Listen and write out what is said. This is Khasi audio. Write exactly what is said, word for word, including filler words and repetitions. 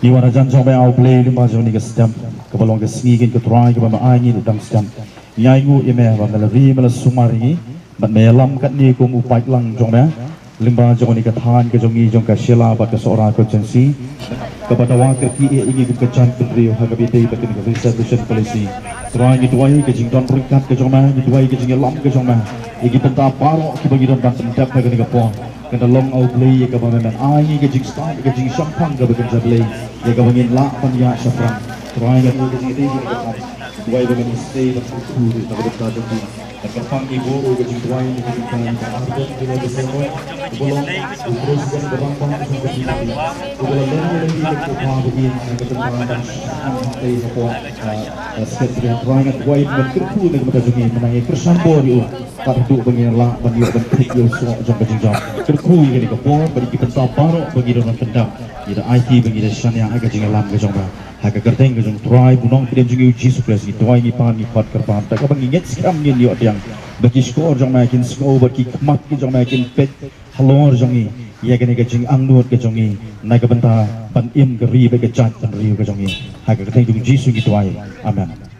Ngi wan hajan jong me, A U Blei, lyngba jong kane ka step kaba long ka sngi kin, ko Trai, kaba me ai ngi u dang step. Ngi ainguh ïa me ba me la ri, me la sumar ïa ngi bad me ïalam katne kum u paidlang jong me lyngba jong kane ka thaiñ ka jong ngi jong ka Shella bad ka Sohra constituency, kaba dawa kyrkieh ïa ngi kum ka jaitbynriew ha kaba ïadei bad kane ka reservation policy. Trai, ngi duwai ka jingdon ryngkat ka jong me, ngi duwai ka jingïalam ka jong me ïa ki bynta baroh kiba ngi don ban pyndep ha kane ka por. Kan da long, A U Blei, ïa kaba me men ai ngi ka jingstad, ka jingshemphang kaba kynja Blei, ïa kaba ngin lah ban ïaid shaphrang. Trai, ngi duwai ka jingïadei ka jong me, duwai ba men stay ban kyrkhu na ka bynta jong ngi. Bad kyrpang ngi buh ruh ka jingduwai na ka bynta ngi ba ar don ki nong ki seng, uba long u president ba rangbah jong ka P D P, uba la leh ïa lade ka kyrpang ba ngin na ka bynta ban shah nang hangtei hapoh, ah, ah, state. Trai, ngi duwai ba men kyrkhu na ka bynta jong ngi, mynta ngi kyrshan bor ïa u. Bad haduh ba ngin lah ban ïoh ban thik ïa u soh jong ka jingjop, kyrkhu ïa kane ka por bad ïa ki bynta baroh ba ngi don ban pyndep. Ngi da aiti ba ngi da shaniah ïa ka jingïalam ka jong me. Ha ka kyrteng ka jong u Trai bad u Nongpynim jong ngi u Jisu Khrist ngi duwai, ngi pan, ngi khot, kyrpad, da kaba ngi ngeit skhem ngin ïoh pdiang ba ki shkor jong me kin sngew bad ki khmat ki jong me kin peit halor jong ngi ïa kane ka jingangnud ka jong ngi na ka bynta ban im ka ri bad ka jaitbynriew ka jong ngi. Ha ka kyrteng jong u Jisu ngi duwai. Amen.